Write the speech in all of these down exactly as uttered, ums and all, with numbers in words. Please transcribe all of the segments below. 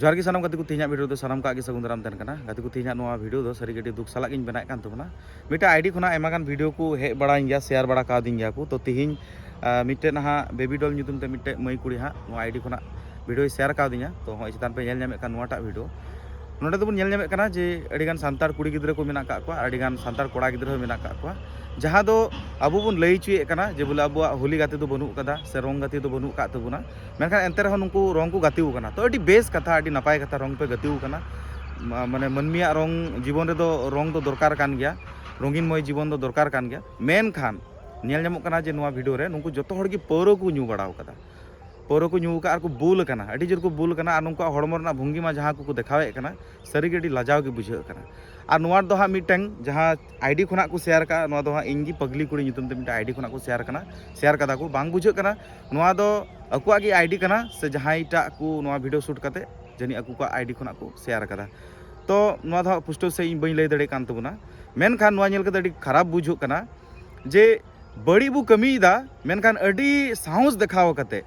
ᱡᱚᱦᱟᱨ ᱜᱮ ᱥᱟᱱᱟᱢ ᱜᱟᱛᱮ ᱠᱚ, ᱛᱮᱦᱮᱧᱟᱜ ᱵᱷᱤᱰᱤᱭᱳ ᱫᱚ ᱥᱟᱱᱟᱢ ᱠᱚᱣᱟᱜ ᱜᱮ ᱥᱟᱹᱜᱩᱱ ᱫᱟᱨᱟᱢ ᱛᱟᱦᱮᱱ ᱠᱟᱱᱟ᱾ ᱜᱟᱛᱮ ᱠᱚ, ᱛᱮᱦᱮᱧᱟᱜ ᱱᱚᱣᱟ ᱵᱷᱤᱰᱤᱭᱳ ᱫᱚ ᱥᱟᱹᱨᱤ ᱜᱮ ᱟᱹᱰᱤ ᱫᱩᱠ ᱥᱟᱞᱟᱜ ᱜᱤᱧ ᱵᱮᱱᱟᱣᱮᱫ ᱠᱟᱱ ᱛᱟᱵᱚᱱᱟ᱾ ᱢᱤᱫᱴᱟᱝ ᱟᱭᱰᱤ ᱠᱷᱚᱱᱟᱜ ᱟᱭᱢᱟ ᱜᱟᱱ ᱵᱷᱤᱰᱤᱭᱳ ᱠᱚ ᱦᱮᱡ ᱵᱟᱲᱟᱧ ᱜᱮᱭᱟ, ᱥᱮᱭᱟᱨ ᱵᱟᱲᱟ ᱠᱟᱣᱫᱤᱧ ᱜᱮᱭᱟ ᱠᱚ᱾ ᱛᱚ ᱛᱮᱦᱮᱧ, ᱟᱸ, ᱢᱤᱫᱴᱮᱱ ᱱᱟᱦᱟᱜ ᱵᱮᱵᱤ ᱰᱚᱞ ᱧᱩᱛᱩᱢ ᱛᱮ ᱢᱤᱫᱴᱮᱱ ᱢᱟᱹᱭ ᱠᱩᱲᱤ ᱦᱟᱸᱜ ᱱᱚᱣᱟ ᱟᱭᱰᱤ ᱠᱷᱚᱱᱟᱜ ᱵᱷᱤᱰᱤᱭᱳᱭ ᱥᱮᱭᱟᱨ ᱠᱟᱣᱫᱤᱧᱟ᱾ ᱛᱚ ᱦᱚᱸᱜᱼᱚᱭ ᱪᱮᱛᱟᱱ ᱯᱮ ᱧᱮᱞ ᱧᱟᱢᱮᱫ ᱠᱟᱱ ᱱᱚᱣᱟᱴᱟᱜ ᱵᱷᱤᱰᱤᱭᱳ, ᱱᱚᱸᱰᱮ ᱫᱚᱵᱚᱱ ᱧᱮᱞ ᱧᱟᱢᱮᱫ ᱠᱟᱱᱟ ᱡᱮ ᱟᱹᱰᱤᱜᱟᱱ ᱥᱟᱱᱛᱟᱲ ᱠᱩᱲᱤ ᱜᱤᱫᱽᱨᱟᱹ ᱠᱚ ᱢᱮᱱᱟᱜ ᱟᱠᱟᱫ ᱠᱚᱣᱟ, ᱟᱹᱰᱤᱜᱟᱱ ᱥᱟᱱᱛᱟᱲ ᱠᱚᱲᱟ ᱜᱤᱫᱽᱨᱟᱹ ᱦᱚᱸ ᱢᱮᱱᱟᱜ ᱟᱠᱟᱫ ᱠᱚᱣᱟ, ᱡᱟᱦᱟᱸ ᱫᱚ ᱟᱵᱚ ᱵᱚᱱ ᱞᱟᱹᱭ ᱦᱚᱪᱚᱭᱮᱫ ᱠᱟᱱᱟ ᱡᱮ ᱵᱚᱞᱮ ᱟᱵᱚᱣᱟᱜ ᱦᱳᱞᱤ ᱜᱟᱛᱮ ᱫᱚ ᱵᱟᱹᱱᱩᱜ ᱟᱠᱟᱫᱟ ᱥᱮ ᱨᱚᱝ ᱜᱟᱛᱮ ᱫᱚ ᱵᱟᱹᱱᱩᱜ ᱟᱠᱟᱫ ᱛᱟᱵᱚᱱᱟ, ᱢᱮᱱᱠᱷᱟᱱ ᱮᱱᱛᱮ ᱨᱮᱦᱚᱸ ᱱᱩᱠᱩ ᱨᱚᱝ ᱠᱚ ᱜᱟᱛᱮᱣ ᱠᱟᱱᱟ᱾ ᱛᱚ ᱟᱹᱰᱤ ᱵᱮᱥ ᱠᱟᱛᱷᱟ, ᱟᱹᱰᱤ ᱱᱟᱯᱟᱭ ᱠᱟᱛᱷᱟ, ᱨᱚᱝ ᱯᱮ ᱜᱟᱛᱮᱣ ᱠᱟᱱᱟ᱾ ᱢᱟ-, ᱢᱟᱱᱮ ᱢᱟᱹᱱᱢᱤᱭᱟᱜ ᱨᱚᱝ, ᱡᱤᱵᱚᱱ ᱨᱮᱫᱚ ᱨᱚᱝ ᱫᱚ ᱫᱚᱨᱠᱟᱨ ᱠᱟᱱ ᱜᱮᱭᱟ, ᱨᱚᱝᱜᱤᱱᱢᱚᱭ ᱡᱤᱵᱚᱱ ᱫᱚ ᱫᱚᱨᱠᱟᱨ ᱠᱟᱱ ᱜᱮᱭᱟ᱾ ᱢᱮᱱᱠᱷᱟᱱ ᱧᱮᱞ ᱧᱟᱢᱚᱜ ᱠᱟᱱᱟ ᱡᱮ ᱱᱚᱣᱟ ᱵᱷᱤᱰᱤᱭᱳ ᱨᱮ ᱱᱩᱠᱩ ᱡᱚᱛᱚ ᱦᱚᱲ ᱜᱮ ᱯᱟᱹᱣᱨᱟᱹ ᱠᱚ ᱧᱩ ᱵᱟᱲᱟᱣ ᱠᱟᱫᱟ, ᱯᱟᱹᱣᱨᱟᱹ ᱠᱚ ᱧᱩ ᱟᱠᱟᱫ ᱟᱨ ᱠᱚ ᱵᱩᱞ ᱟᱠᱟᱱᱟ, ᱟᱹᱰᱤ ᱡᱳᱨ ᱠᱚ ᱵᱩᱞ ᱟᱠᱟᱱᱟ᱾ ᱟᱨ ᱱᱩᱠᱩᱣᱟᱜ ᱦᱚᱲᱢᱚ ᱨᱮᱱᱟᱜ ᱵᱷᱚᱝᱜᱤᱢᱟ ᱡᱟᱦᱟᱸ ᱠᱚᱠᱚ ᱫᱮᱠᱷᱟᱣᱮᱫ ᱠᱟᱱᱟ, ᱥᱟᱹᱨᱤᱜᱮ ᱟᱹᱰᱤ ᱞᱟᱡᱟᱣ ᱜᱮ ᱵᱩᱡᱷᱟᱹᱜ ᱠᱟᱱᱟ᱾ ᱟᱨ ᱱᱚᱣᱟ ᱨᱮᱫᱚ ᱦᱟᱸᱜ ᱢᱤᱫᱴᱟᱝ ᱡᱟᱦᱟᱸ ᱟᱭᱰᱤ ᱠᱷᱚᱱᱟᱜ ᱠᱚ ᱥᱮᱭᱟᱨ ᱠᱟᱜᱼᱟ, ᱱᱚᱣᱟ ᱫᱚ ᱦᱟᱸᱜ ᱤᱧ ᱜᱮ ᱯᱟᱜᱽᱞᱤ ᱠᱩᱲᱤ ᱧᱩᱛᱩᱢ ᱛᱮ ᱢᱤᱫᱴᱟᱝ ᱟᱭᱰᱤ ᱠᱷᱚᱱᱟᱜ ᱠᱚ ᱥᱮᱭᱟᱨ ᱠᱟᱱᱟ, ᱥᱮᱭᱟᱨ ᱠᱟᱫᱟ ᱠᱚ, ᱵᱟᱝ ᱵᱩᱡᱷᱟᱹᱜ ᱠᱟᱱᱟ ᱱᱚᱣᱟ ᱫᱚ ᱟᱠᱚᱣᱟᱜ ᱜᱮ ᱟᱭᱰᱤ ᱠᱟᱱᱟ ᱥᱮ ᱡᱟᱦᱟᱸᱭ ᱴᱟᱜ ᱠᱚ ᱱᱚᱣᱟ ᱵᱷᱤᱰᱤᱭᱳ ᱥᱩᱴ ᱠᱟᱛᱮ ᱡᱟᱹᱱᱤᱡ ᱟᱠᱚ ᱠᱚᱣᱟᱜ ᱟᱭᱰᱤ ᱠᱷᱚᱱᱟᱜ ᱠᱚ ᱥᱮᱭᱟᱨ ᱠᱟᱫᱟ᱾ ᱛᱚ ᱱᱚᱣᱟ ᱫᱚ ᱦᱟᱸᱜ ᱯᱩᱥᱴᱟᱹᱣ ᱥᱟᱺᱦᱤᱡ ᱤᱧ ᱵᱟᱹᱧ ᱞᱟᱹᱭ ᱫᱟᱲᱮᱭᱟᱜ ᱠᱟᱱ ᱛᱟᱵᱚᱱᱟ, ᱢᱮᱱᱠᱷᱟᱱ ᱱᱚᱣᱟ ᱧᱮᱞ ᱠᱟᱛᱮ ᱟᱹᱰᱤ ᱠᱷᱟᱨᱟᱯ ᱵᱩᱡᱷᱟᱹᱜ ᱠᱟᱱᱟ ᱡᱮ ᱵᱟᱹᱲᱤᱡ ᱵᱚ ᱠᱟᱹᱢᱤᱭᱮᱫᱟ, ᱢᱮᱱᱠᱷᱟᱱ ᱟᱹᱰᱤ ᱥᱟᱦᱚᱥ ᱫᱮᱠᱷᱟᱣ ᱠᱟᱛᱮ,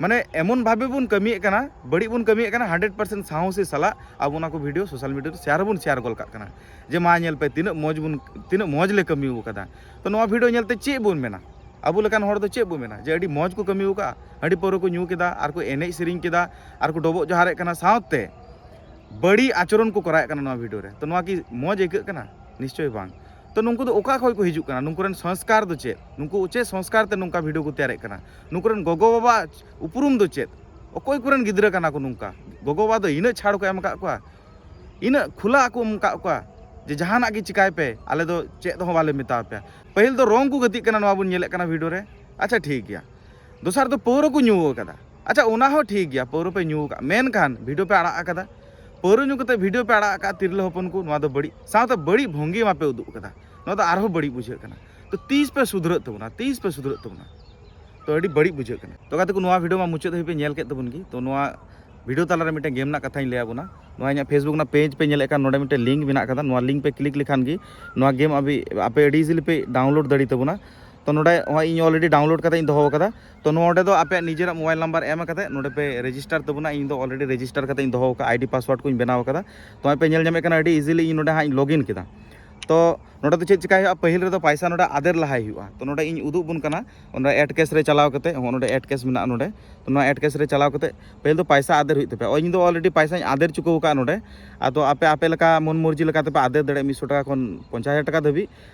ᱢᱟᱱᱮ ᱮᱢᱚᱱ ᱵᱷᱟᱵᱮ ᱵᱚᱱ ᱠᱟᱹᱢᱤᱭᱮᱫ ᱠᱟᱱᱟ, ᱵᱟᱹᱲᱤᱡ ᱵᱚᱱ ᱠᱟᱹᱢᱤᱭᱮᱫ ᱠᱟᱱᱟ, ᱦᱟᱱᱰᱨᱮᱰ ᱯᱟᱨᱥᱮᱱᱴ ᱥᱟᱦᱚᱥ ᱥᱟᱞᱟᱜ ᱟᱵᱚ ᱚᱱᱟ ᱠᱚ ᱵᱷᱤᱰᱤᱭᱳ ᱥᱳᱥᱟᱞ ᱢᱤᱰᱤᱭᱟ ᱨᱮ ᱥᱮᱭᱟᱨ ᱦᱚᱸᱵᱚᱱ ᱥᱮᱭᱟᱨ ᱜᱚᱫ ᱠᱟᱜ ᱠᱟᱱᱟ ᱡᱮ ᱢᱟ ᱧᱮᱞ ᱯᱮ ᱛᱤᱱᱟᱹᱜ ᱢᱚᱡᱽ ᱵᱚᱱ, ᱛᱤᱱᱟᱹᱜ ᱢᱚᱡᱽ ᱞᱮ ᱠᱟᱹᱢᱤ ᱟᱠᱟᱫᱟ᱾ ᱛᱚ ᱱᱚᱣᱟ ᱵᱷᱤᱰᱤᱭᱳ ᱧᱮᱞᱛᱮ ᱪᱮᱫ ᱵᱚᱱ ᱢᱮᱱᱟ? ᱟᱵᱚ ᱞᱮᱠᱟᱱ ᱦᱚᱲ ᱫᱚ ᱪᱮᱫ ᱵᱚ ᱢᱮᱱᱟ? ᱡᱮ ᱟᱹᱰᱤ ᱢᱚᱡᱽ ᱠᱚ ᱠᱟᱹᱢᱤ ᱟᱠᱟᱫᱼᱟ, ᱦᱟᱺᱰᱤ ᱯᱟᱹᱣᱨᱟᱹ ᱠᱚ ᱧᱩ ᱠᱮᱫᱟ, ᱟᱨ ᱠᱚ ᱮᱱᱮᱡ ᱥᱮᱨᱮᱧ ᱠᱮᱫᱟ, ᱟᱨ ᱠᱚ ᱰᱚᱵᱚᱜ ᱡᱚᱦᱟᱨᱮᱫ ᱠᱟᱱᱟ, ᱥᱟᱶᱛᱮ ᱵᱟᱹᱲᱤᱡ ᱟᱪᱚᱨᱚᱱ ᱠᱚ ᱠᱚᱨᱟᱣᱮᱫ ᱠᱟᱱᱟ ᱱᱚᱣᱟ ᱵᱷᱤᱰᱤᱭᱳ ᱨᱮ᱾ ᱛᱚ ᱱᱚᱣᱟ ᱠᱤ ᱢᱚᱡᱽ ᱟᱹᱭᱠᱟᱹᱜ ᱠᱟᱱᱟ? ᱱᱤᱥᱪᱚᱭ ᱵᱟᱝ᱾ ᱛᱚ ᱱᱩᱠᱩ ᱫᱚ ᱚᱠᱟ ᱠᱷᱚᱱ ᱠᱚ ᱦᱤᱡᱩᱜ ᱠᱟᱱᱟ? ᱱᱩᱠᱩ ᱨᱮᱱ ᱥᱚᱝᱥᱠᱟᱨ ᱫᱚ ᱪᱮᱫ? ᱱᱩᱠᱩ ᱪᱮᱫ ᱥᱚᱝᱥᱠᱟᱨ ᱛᱮ ᱱᱚᱝᱠᱟ ᱵᱷᱤᱰᱤᱭᱳ ᱠᱚ ᱛᱮᱭᱟᱨᱮᱫ ᱠᱟᱱᱟ? ᱱᱩᱠᱩ ᱨᱮᱱ ᱜᱚᱜᱚ-ᱵᱟᱵᱟ ᱩᱯᱨᱩᱢ ᱫᱚ ᱪᱮᱫ? ᱚᱠᱚᱭ ᱠᱚᱨᱮᱱ ᱜᱤᱫᱽᱨᱟᱹ ᱠᱟᱱᱟ ᱠᱚ ᱱᱚᱝᱠᱟ? ᱜᱚᱜᱚ-ᱵᱟᱵᱟ ᱫᱚ ᱤᱱᱟᱹᱜ ᱪᱷᱟᱲ ᱠᱚ ᱮᱢ ᱟᱠᱟᱫ ᱠᱚᱣᱟ, ᱤᱱᱟᱹᱜ ᱠᱷᱩᱞᱟ ᱠᱚ ᱮᱢ ᱟᱠᱟᱫ ᱠᱚᱣᱟ ᱡᱮ ᱡᱟᱦᱟᱱᱟᱜ ᱜᱮ ᱪᱤᱠᱟᱭ ᱯᱮ, ᱟᱞᱮ ᱫᱚ ᱪᱮᱫ ᱦᱚᱸ ᱵᱟᱞᱮ ᱢᱮᱛᱟ ᱯᱮᱭᱟ᱾ ᱯᱟᱹᱦᱤᱞ ᱫᱚ ᱨᱚᱝ ᱠᱚ ᱜᱟᱛᱮᱜ ᱠᱟᱱᱟ, ᱱᱚᱣᱟ ᱵᱚᱱ ᱧᱮᱞᱮᱫ ᱠᱟᱱᱟ ᱵᱷᱤᱰᱤᱭᱳ ᱨᱮ, ᱟᱪᱪᱷᱟ ᱴᱷᱤᱠ ᱜᱮᱭᱟ᱾ ᱫᱚᱥᱟᱨ ᱫᱚ ᱯᱟᱹᱣᱨᱟᱹ ᱠᱚ ᱧᱩ ᱟᱠᱟᱫᱟ, ᱟᱪᱪᱷᱟ ᱚᱱᱟ ᱦᱚᱸ ᱴᱷᱤᱠ ᱜᱮᱭᱟ, ᱯᱟᱹᱣᱨᱟᱹ ᱯᱮ ᱧᱩ ᱟᱠᱟᱫ, ᱢᱮᱱᱠᱷᱟᱱ ᱵᱷᱤᱰᱤᱭᱳ ᱯᱮ ᱟᱲᱟᱜ ᱟᱠᱟᱫᱟ, ᱯᱟᱹᱣᱨᱟᱹ ᱧᱩ ᱠᱟᱛᱮ ᱵᱷᱤᱰᱤᱭᱳ ᱯᱮ ᱟᱲᱟᱜ ᱟᱠᱟᱫ ᱛᱤᱨᱞᱟᱹ ᱦᱚᱯᱚᱱ ᱠᱚ, ᱱᱚᱣᱟ ᱫᱚ ᱵᱟᱹᱲᱤᱡ, ᱥᱟᱶᱛᱮ ᱵᱟᱹᱲᱤᱡ ᱵᱷᱚᱝᱜᱤᱢᱟ ᱯᱮ ᱩᱫᱩᱜ ᱟᱠᱟᱫᱟ, ᱱᱚᱣᱟ ᱫᱚ ᱟᱨᱦᱚᱸ ᱵᱟᱹᱲᱤᱡ ᱵᱩᱡᱷᱟᱹᱜ ᱠᱟᱱᱟ᱾ ᱛᱚ ᱛᱤᱥ ᱯᱮ ᱥᱩᱫᱷᱨᱟᱹᱜ ᱛᱟᱵᱚᱱᱟ, ᱛᱤᱥ ᱯᱮ ᱥᱩᱫᱷᱨᱟᱹᱜ ᱛᱟᱵᱚᱱᱟ? ᱛᱚ ᱟᱹᱰᱤ ᱵᱟᱹᱲᱤᱡ ᱵᱩᱡᱷᱟᱹᱜ ᱠᱟᱱᱟ᱾ ᱛᱚ ᱜᱟᱛᱮ ᱠᱚ, ᱱᱚᱣᱟ ᱵᱷᱤᱰᱤᱭᱳ ᱢᱟ ᱢᱩᱪᱟᱹᱫ ᱫᱷᱟᱹᱵᱤᱡ ᱯᱮ ᱧᱮᱞ ᱠᱮᱫ ᱛᱟᱵᱚᱱ ᱜᱮ᱾ ᱛᱚ ᱱᱚᱣᱟ ᱵᱷᱤᱰᱤᱭᱳ ᱛᱟᱞᱟᱨᱮ ᱢᱤᱫᱴᱮᱱ ᱜᱮᱢ ᱨᱮᱱᱟᱜ ᱠᱟᱛᱷᱟᱧ ᱞᱟᱹᱭ ᱟᱵᱚᱱᱟ᱾ ᱱᱚᱣᱟ ᱤᱧᱟᱹᱜ Facebook ᱨᱮᱱᱟᱜ ᱯᱮᱡᱽ ᱯᱮ ᱧᱮᱞᱮᱫ ᱠᱟᱱ, ᱱᱚᱰᱮ ᱢᱤᱫᱴᱮᱱ ᱞᱤᱝᱠ ᱢᱮᱱᱟᱜ ᱠᱟᱫᱟ, ᱱᱚᱣᱟ ᱞᱤᱝᱠ ᱯᱮ ᱠᱞᱤᱠ ᱞᱮᱠᱷᱟᱱ ᱜᱮ ᱱᱚᱣᱟ ᱜᱮᱢ ᱟᱵᱤ-, ᱟᱯᱮ ᱟᱹᱰᱤ ᱤᱡᱤᱞᱤ ᱯᱮ ᱰᱟᱣᱩᱱᱞᱳᱰ ᱫᱟᱲᱮ ᱛᱟᱵᱚᱱᱟ᱾ ᱛᱚ ᱱᱚᱰᱮ ᱱᱚᱜᱼᱚᱭ ᱤᱧ already download ᱠᱟᱛᱮ ᱤᱧ ᱫᱚᱦᱚ ᱟᱠᱟᱫᱟ᱾ ᱛᱚ ᱱᱚᱰᱮ ᱫᱚ ᱟᱯᱮᱭᱟᱜ ᱱᱤᱡᱮᱨᱟᱜ mobile number ᱮᱢ ᱠᱟᱛᱮ ᱱᱚᱰᱮ ᱯᱮ register ᱛᱟᱵᱚᱱᱟ᱾ ᱤᱧ ᱫᱚ already register ᱠᱟᱛᱮ ᱤᱧ ᱫᱚᱦᱚ ᱟᱠᱟᱫᱟ, ID password ᱠᱚᱧ ᱵᱮᱱᱟᱣ ᱟᱠᱟᱫᱟ᱾ ᱛᱚ ᱱᱚᱜᱼᱚᱭ ᱯᱮ ᱧᱮᱞ ᱧᱟᱢᱮᱫ ᱠᱟᱱᱟ, ᱟᱹᱰᱤ easily ᱤᱧ ᱱᱚᱰᱮ ᱦᱟᱸᱜ ᱤᱧ login ᱠᱮᱫᱟ᱾ ᱛᱚ ᱱᱚᱰᱮ ᱫᱚ ᱪᱮᱫ ᱪᱤᱠᱟᱹᱭ ᱦᱩᱭᱩᱜᱼᱟ, ᱯᱟᱹᱦᱤᱞ ᱨᱮᱫᱚ ᱯᱟᱭᱥᱟ ᱱᱚᱰᱮ ᱟᱫᱮᱨ ᱞᱟᱦᱟᱭ ᱦᱩᱭᱩᱜᱼᱟ᱾ ᱛᱚ ᱱᱚᱰᱮ ᱤᱧ ᱩᱫᱩᱜ ᱵᱚᱱ ᱠᱟᱱᱟ, ᱚᱱᱟ add cash ᱨᱮ ᱪᱟᱞᱟᱣ ᱠᱟᱛᱮ, ᱦᱚᱸ ᱱᱚᱰᱮ add cash ᱢᱮᱱᱟᱜᱼᱟ ᱱᱚᱰᱮ᱾ ᱛᱚ ᱱᱚᱣᱟ add cash ᱨᱮ ᱪᱟᱞᱟᱣ ᱠᱟᱛᱮ ᱯᱟᱹᱦᱤᱞ ᱫᱚ ᱯᱟᱭᱥᱟ ᱟᱫᱮᱨ ᱦᱩᱭᱩᱜ ᱛᱟᱯᱮᱭᱟ᱾ ᱚ, ᱤᱧ ᱫᱚ already ᱯᱟᱭᱥᱟᱧ ᱟᱫᱮᱨ ᱪᱩᱠᱟᱹᱣ ᱟᱠᱟᱫᱼᱟ ᱱᱚᱰᱮ᱾ ᱟᱫᱚ ᱟᱯᱮ, ᱟᱯᱮ ᱞᱮᱠᱟ ᱢᱚᱱ ᱢᱚᱨᱡᱤ ᱞᱮᱠᱟ ᱛᱮᱯᱮ ᱟᱫᱮᱨ ᱫᱟᱲᱮᱭᱟᱜᱼᱟ, ᱢᱤᱫᱥᱚ ᱴᱟᱠᱟ ᱠᱷᱚᱱ ᱯᱚᱧᱪᱟᱥ ᱦᱟᱡᱟᱨ ᱴᱟᱠᱟ ᱫᱷᱟᱹᱵᱤᱡ᱾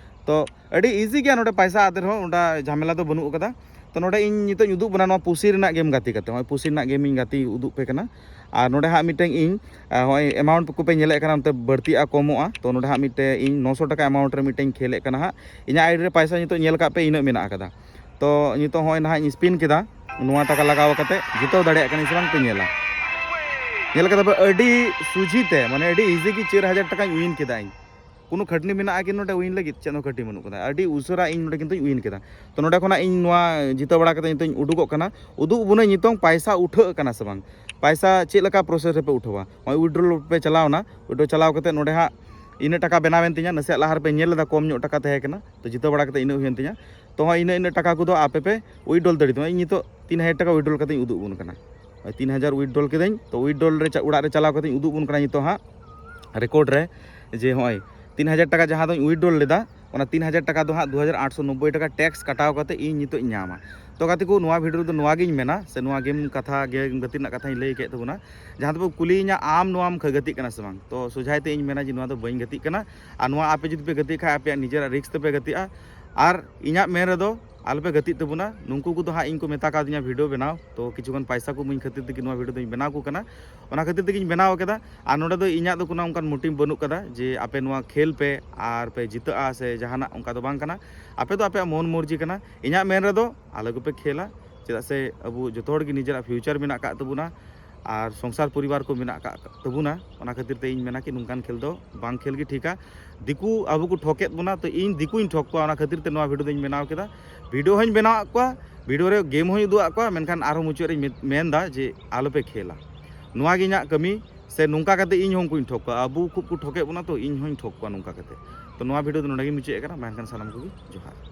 ᱛᱚ ᱟᱹᱰᱤ easy ᱜᱮᱭᱟ ᱱᱚᱰᱮ ᱯᱟᱭᱥᱟ ᱟᱫᱮᱨ ᱦᱚᱸ, ᱚᱱᱟ ᱡᱷᱟᱢᱮᱞᱟ ᱫᱚ ᱵᱟᱹᱱᱩᱜ ᱟᱠᱟᱫᱟ᱾ ᱛᱚ ᱱᱚᱰᱮ ᱤᱧ ᱱᱤᱛᱚᱜ ᱤᱧ ᱩᱫᱩᱜ ᱵᱚᱱᱟ ᱱᱚᱣᱟ ᱯᱩᱥᱤ ᱨᱮᱱᱟᱜ game ᱜᱟᱛᱮ ᱠᱟᱛᱮ, ᱱᱚᱜᱼᱚᱭ ᱯᱩᱥᱤ ᱨᱮᱱᱟᱜ game ᱤᱧ ᱜᱟᱛᱮ ᱩᱫᱩᱜ ᱯᱮ ᱠᱟᱱᱟ᱾ ᱟᱨ ᱱᱚᱰᱮ ᱦᱟᱸᱜ ᱢᱤᱫᱴᱮᱱ ᱤᱧ, ᱟᱨ ᱱᱚᱜᱼᱚᱭ amount ᱠᱚᱯᱮ ᱧᱮᱞᱮᱫ ᱠᱟᱱᱟ, ᱚᱱᱛᱮ ᱵᱟᱹᱲᱛᱤᱜᱼᱟ ᱠᱚᱢᱚᱜᱼᱟ᱾ ᱛᱚ ᱱᱚᱰᱮ ᱦᱟᱸᱜ ᱢᱤᱫᱴᱮᱱ ᱤᱧ ᱱᱚᱥᱚ ᱴᱟᱠᱟ amount ᱨᱮ ᱢᱤᱫᱴᱮᱱ ᱤᱧ ᱠᱷᱮᱞᱮᱫ ᱠᱟᱱᱟ ᱦᱟᱸᱜ᱾ ᱤᱧᱟᱹᱜ ID ᱨᱮ ᱯᱟᱭᱥᱟ ᱱᱤᱛᱚᱜ ᱧᱮᱞ ᱠᱟᱜ ᱯᱮ, ᱤᱱᱟᱹᱜ ᱢᱮᱱᱟᱜ ᱟᱠᱟᱫᱟ᱾ ᱛᱚ ᱱᱤᱛᱚᱜ ᱦᱚᱸᱜᱼᱚᱭ ᱱᱟᱦᱟᱜ ᱤᱧ spin ᱠᱮᱫᱟ, ᱱᱚᱣᱟ ᱴᱟᱠᱟ ᱞᱟᱜᱟᱣ ᱠᱟᱛᱮ ᱡᱤᱛᱟᱹᱣ ᱫᱟᱲᱮᱭᱟᱜ ᱠᱟᱱᱟᱧ ᱥᱮ ᱵᱟᱝ ᱯᱮ ᱧᱮᱞᱟ᱾ ᱧᱮᱞ ᱠᱟᱫᱟ ᱯᱮ, ᱟᱹᱰᱤ ᱥᱚᱡᱷᱮ ᱛᱮ, ᱢᱟᱱᱮ ᱟᱹᱰᱤ easy ᱜᱮ ᱪᱟᱨ ᱦᱟᱡᱟᱨ ᱴᱟᱠᱟᱧ win ᱠᱮᱫᱟ ᱤᱧ᱾ ᱠᱳᱱᱳ ᱠᱷᱟᱹᱴᱱᱤ ᱢᱮᱱᱟᱜᱼᱟ ᱠᱤ ᱱᱚᱰᱮ win ᱞᱟᱹᱜᱤᱫ? ᱪᱮᱫ ᱦᱚᱸ ᱠᱷᱟᱹᱴᱱᱤ ᱵᱟᱹᱱᱩᱜ ᱠᱟᱫᱟ᱾ ᱟᱹᱰᱤ ᱩᱥᱟᱹᱨᱟ ᱤᱧ ᱱᱚᱰᱮ ᱠᱤᱱᱛᱩᱧ win ᱠᱮᱫᱟ᱾ ᱛᱚ ᱱᱚᱰᱮ ᱠᱷᱚᱱᱟᱜ ᱤᱧ ᱱᱚᱣᱟ ᱡᱤᱛᱟᱹᱣ ᱵᱟᱲᱟ ᱠᱟᱛᱮ ᱱᱤᱛᱚᱜ ᱤᱧ ᱩᱰᱩᱠᱚᱜ ᱠᱟᱱᱟ᱾ ᱩᱫᱩᱜ ᱵᱚᱱᱟᱹᱧ ᱱᱤᱛᱚᱝ ᱯᱟᱭᱥᱟ ᱩᱴᱷᱟᱹᱜ ᱠᱟᱱᱟ ᱥᱮ ᱵᱟᱝ, ᱯᱟᱭᱥᱟ ᱪᱮᱫ ᱞᱮᱠᱟ process ᱨᱮᱯᱮ ᱩᱴᱷᱟᱹᱣᱟ᱾ ᱱᱚᱜᱼᱚᱭ withdrawal ᱯᱮ ᱪᱟᱞᱟᱣᱱᱟ, withdrawal ᱪᱟᱞᱟᱣ ᱠᱟᱛᱮ ᱱᱚᱰᱮ ᱦᱟᱸᱜ ᱤᱱᱟᱹᱜ ᱴᱟᱠᱟ ᱵᱮᱱᱟᱣᱮᱱ ᱛᱤᱧᱟ᱾ ᱱᱟᱥᱮᱭᱟᱜ ᱞᱟᱦᱟ ᱨᱮᱯᱮ ᱧᱮᱞ ᱞᱮᱫᱟ ᱠᱚᱢ ᱧᱚᱜ ᱴᱟᱠᱟ ᱛᱟᱦᱮᱸ ᱠᱟᱱᱟ, ᱛᱚ ᱡᱤᱛᱟᱹᱣ ᱵᱟᱲᱟ ᱠᱟᱛᱮ ᱤᱱᱟᱹᱜ ᱦᱩᱭᱮᱱ ᱛᱤᱧᱟ᱾ ᱛᱚ ᱦᱚᱸ ᱤᱱᱟᱹᱜ, ᱤᱱᱟᱹᱜ ᱴᱟᱠᱟ ᱠᱚᱫᱚ ᱟᱯᱮ ᱯᱮ withdrawal ᱫᱟᱲᱮᱭᱟᱜ ᱛᱟᱢᱟ᱾ ᱤᱧ ᱱᱤᱛᱚᱜ ᱛᱤᱱ ᱦᱟᱡᱟᱨ ᱴᱟᱠᱟ withdrawal ᱠᱟᱛᱮᱧ ᱩᱫᱩᱜ ᱵᱚᱱ ᱠᱟᱱᱟ᱾ ᱦᱳᱭ, ᱛᱤᱱ ᱦᱟᱡᱟᱨ withdrawal ᱠᱤᱫᱟᱹᱧ᱾ ᱛᱚ withdrawal ᱨᱮ ᱪᱟ-, ᱚᱲᱟᱜ ᱨᱮ ᱪᱟᱞᱟᱣ ᱠᱟᱛᱮᱧ ᱩᱫᱩᱜ ᱵᱚᱱ ᱠᱟᱱᱟ ᱱᱤᱛᱚᱜ ᱦᱟᱸᱜ record ᱨᱮ, ᱡᱮ ᱦᱚᱸᱜᱼᱚᱭ ᱛᱤᱱ ᱦᱟᱡᱟᱨ ᱴᱟᱠᱟ ᱡᱟᱦᱟᱸ ᱫᱚᱧ withdrawal ᱞᱮᱫᱟ, ᱚᱱᱟ ᱛᱤᱱ ᱦᱟᱡᱟᱨ ᱴᱟᱠᱟ ᱫᱚ ᱦᱟᱸᱜ ᱫᱩ ᱦᱟᱡᱟᱨ ᱟᱴᱥᱚ ᱱᱚᱵᱵᱳᱭ ᱴᱟᱠᱟ tax ᱠᱟᱴᱟᱣ ᱠᱟᱛᱮ ᱤᱧ ᱱᱤᱛᱚᱜ ᱤᱧ ᱧᱟᱢᱟ᱾ ᱛᱚ ᱜᱟᱛᱮ ᱠᱚ, ᱱᱚᱣᱟ video ᱨᱮᱫᱚ ᱱᱚᱣᱟ ᱜᱤᱧ ᱢᱮᱱᱟ, ᱥᱮ ᱱᱚᱣᱟ game ᱠᱟᱛᱷᱟ, game ᱜᱟᱛᱮ ᱨᱮᱱᱟᱜ ᱠᱟᱛᱷᱟᱧ ᱞᱟᱹᱭ ᱠᱮᱫ ᱛᱟᱵᱚᱱᱟ᱾ ᱡᱟᱦᱟᱸ ᱫᱚᱯᱮ ᱠᱩᱞᱤᱭᱤᱧᱟ, ᱟᱢ ᱱᱚᱣᱟᱢ ᱠᱷ-, ᱜᱟᱛᱮᱜ ᱠᱟᱱᱟ ᱥᱮ ᱵᱟᱝ? ᱛᱚ ᱥᱚᱡᱷᱟᱭ ᱛᱮ ᱤᱧ ᱢᱮᱱᱟ ᱡᱮ ᱱᱚᱣᱟ ᱫᱚ ᱵᱟᱹᱧ ᱜᱟᱛᱮᱜ ᱠᱟᱱᱟ᱾ ᱟᱨ ᱱᱚᱣᱟ ᱟᱯᱮ ᱡᱩᱫᱤ ᱯᱮ ᱜᱟᱛᱮᱜ ᱠᱷᱟᱡ, ᱟᱯᱮᱭᱟᱜ ᱱᱤᱡᱮᱨᱟᱜ risk ᱛᱮᱯᱮ ᱜᱟᱛᱮᱜᱼᱟ᱾ ᱟᱨ ᱤᱧᱟᱹᱜ ᱢᱮᱱ ᱨᱮᱫᱚ ᱟᱞᱚᱯᱮ ᱜᱟᱛᱮᱜ ᱛᱟᱵᱚᱱᱟ᱾ ᱱᱩᱠᱩ ᱠᱚᱫᱚ ᱦᱟᱸᱜ ᱤᱧ ᱠᱚ ᱢᱮᱛᱟ ᱠᱟᱣᱫᱤᱧᱟ video ᱵᱮᱱᱟᱣ, ᱛᱚ ᱠᱤᱪᱷᱩ ᱜᱟᱱ ᱯᱟᱭᱥᱟ ᱠᱚ ᱤᱢᱟᱹᱧ ᱠᱷᱟᱹᱛᱤᱨ ᱛᱮᱜᱮ ᱱᱚᱣᱟ video ᱫᱚᱧ ᱵᱮᱱᱟᱣ ᱟᱠᱚ ᱠᱟᱱᱟ, ᱚᱱᱟ ᱠᱷᱟᱹᱛᱤᱨ ᱛᱮᱜᱮᱧ ᱵᱮᱱᱟᱣ ᱠᱟᱫᱟ᱾ ᱟᱨ ᱱᱚᱰᱮ ᱫᱚ ᱤᱧᱟᱹᱜ ᱫᱚ ᱠᱳᱱᱳ ᱚᱱᱠᱟᱱ motive ᱵᱟᱹᱱᱩᱜ ᱠᱟᱫᱟ ᱡᱮ ᱟᱯᱮ ᱱᱚᱣᱟ ᱠᱷᱮᱞ ᱯᱮ ᱟᱨ ᱯᱮ ᱡᱤᱛᱟᱹᱜᱼᱟ ᱥᱮ ᱡᱟᱦᱟᱱᱟᱜ, ᱚᱱᱠᱟ ᱫᱚ ᱵᱟᱝ ᱠᱟᱱᱟ᱾ ᱟᱯᱮ ᱫᱚ ᱟᱯᱮᱭᱟᱜ ᱢᱚᱱ ᱢᱚᱨᱡᱤ ᱠᱟᱱᱟ᱾ ᱤᱧᱟᱹᱜ ᱢᱮᱱ ᱨᱮᱫᱚ ᱟᱞᱚ ᱜᱮᱯᱮ ᱠᱷᱮᱞᱟ, ᱪᱮᱫᱟᱜ ᱥᱮ ᱟᱵᱚ ᱡᱚᱛᱚ ᱦᱚᱲ ᱜᱮ ᱱᱤᱡᱮᱨᱟᱜ future ᱢᱮᱱᱟᱜ ᱟᱠᱟᱫ ᱛᱟᱵᱚᱱᱟ ᱟᱨ ᱥᱚᱝᱥᱟᱨ ᱯᱚᱨᱤᱵᱟᱨ ᱠᱚ ᱢᱮᱱᱟᱜ ᱟᱠᱟᱫ ᱛᱟᱵᱚᱱᱟ᱾ ᱚᱱᱟ ᱠᱷᱟᱹᱛᱤᱨ ᱛᱮ ᱤᱧ ᱢᱮᱱᱟ ᱠᱤ ᱱᱚᱝᱠᱟᱱ ᱠᱷᱮᱞ ᱫᱚ ᱵᱟᱝ ᱠᱷᱮᱞ ᱜᱮ ᱴᱷᱤᱠᱟ᱾ ᱫᱤᱠᱩ ᱟᱵᱚ ᱠᱚ ᱴᱷᱚᱠᱮᱫ ᱵᱚᱱᱟ, ᱛᱚ ᱤᱧ ᱫᱤᱠᱩᱧ ᱴᱷᱚᱠ ᱠᱚᱣᱟ, ᱚᱱᱟ ᱠᱷᱟᱹᱛᱤᱨ ᱛᱮ ᱱᱚᱣᱟ video ᱫᱚᱧ ᱵᱮᱱᱟᱣ ᱠᱮᱫᱟ᱾ Video ᱦᱚᱸᱧ ᱵᱮᱱᱟᱣᱟᱫ ᱠᱚᱣᱟ, video ᱨᱮ game ᱦᱚᱸᱧ ᱩᱫᱩᱜ ᱟᱫ ᱠᱚᱣᱟ, ᱢᱮᱱᱠᱷᱟᱱ ᱟᱨᱦᱚᱸ ᱢᱩᱪᱟᱹᱫ ᱨᱮᱧ ᱢᱮ-, ᱢᱮᱱᱫᱟ ᱡᱮ ᱟᱞᱚᱯᱮ ᱠᱷᱮᱞᱟ᱾ ᱱᱚᱣᱟ ᱜᱮ ᱤᱧᱟᱹᱜ ᱠᱟᱹᱢᱤ, ᱥᱮ ᱱᱚᱝᱠᱟ ᱠᱟᱛᱮ ᱤᱧ ᱦᱚᱸ ᱩᱱᱠᱩᱧ ᱴᱷᱚᱠ ᱠᱚᱣᱟ᱾ ᱟᱵᱚ ᱠᱷᱩᱵ ᱠᱚ ᱴᱷᱚᱠᱮᱫ ᱵᱚᱱᱟ, ᱛᱚ ᱤᱧ ᱦᱚᱸᱧ ᱴᱷᱚᱠ ᱠᱚᱣᱟ ᱱᱚᱝᱠᱟ ᱠᱟᱛᱮ᱾ ᱛᱚ ᱱᱚᱣᱟ video ᱫᱚ ᱱᱚᱰᱮ ᱜᱮᱧ ᱢᱩᱪᱟᱹᱫ ᱠᱟᱱᱟ᱾ ᱢᱟ ᱮᱱᱠᱷᱟᱱ ᱥᱟᱱᱟᱢ ᱠᱚᱜᱮ ᱡᱚᱦᱟᱨ᱾